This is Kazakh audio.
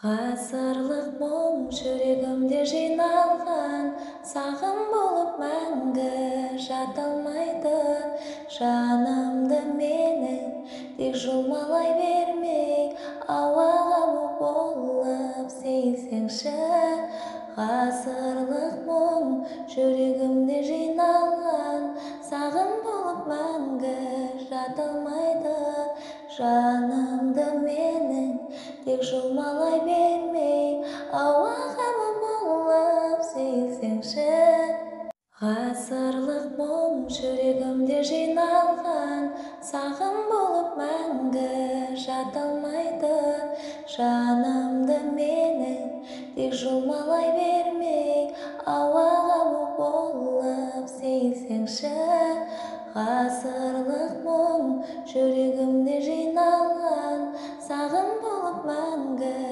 Ғасырлық мұң жүрегімде жиналған, сағым болып мәңгі жата алмайды. Жанымды менің тек жұлмалай бермей, ауаға бу болып сейілсеңші. Ғасырлық мұң жүрегімде жиналған, сағым болып мәңгі жата алмайды. Жанымды менің тек жұлмалай бермей, ауаға бу болып сейілсеңші. Ғасырлық мұң жүрегімде жиналған, сағым болып мәңгі жата алмайды. Жанымды менің тек жұлмалай бермей, ауаға бу болып сейілсеңші. Ғасырлық мұң жүрегімде жиналған, сағым болып мәңгі